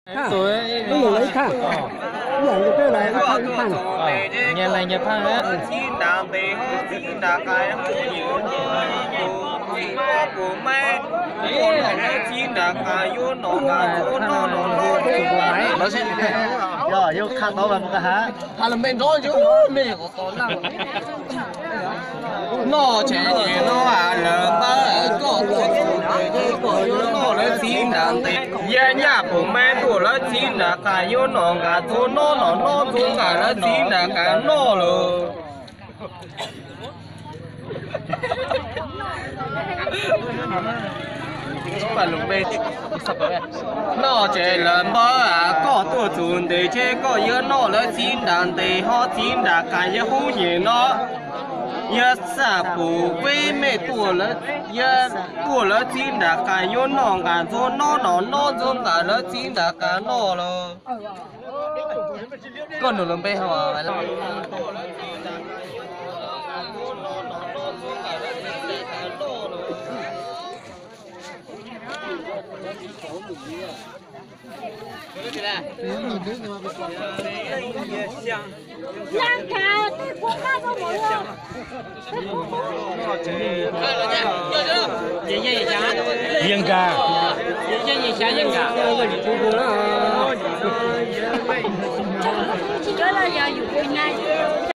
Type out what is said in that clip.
Tus, ib leeg lawv ib thaj, ib yam li peb lawv ib thaj ib thaj. Nyias leeg nyias thaj na. Txiv nram tes ho txiv nram qab, txiv nram qab yuav noj noj noj noj. Yog yus qha tau mas mus ka hav. Has lus npe nrov ntsuj me qhov to laj. Noj tsev nyiam no lawv pab koj tuaj txog tes ces koj yuav noj lawv txiv nram tes. Yog nyaj pum me tuaj lawv txiv nram qab yuav noj nqa txhua noj noj noj txhua nqa lawv txiv nram qab noj lawm. Noj tsev lawv npawg, koj tuaj txog ntes ces koj yuav noj lawv txiv nram tes ho txiv nram qab yog hub nyem no. Yog xam pum peb mej tuaj lawv, yog tuaj lawv txiv nram qab yuav noj nqa txhua noj noj noj txhua nqa lawv txiv nram qab noj lawm. Koj nug lawv npe hos. Yeej nkag. Tsis cov los yog yus tus nyab.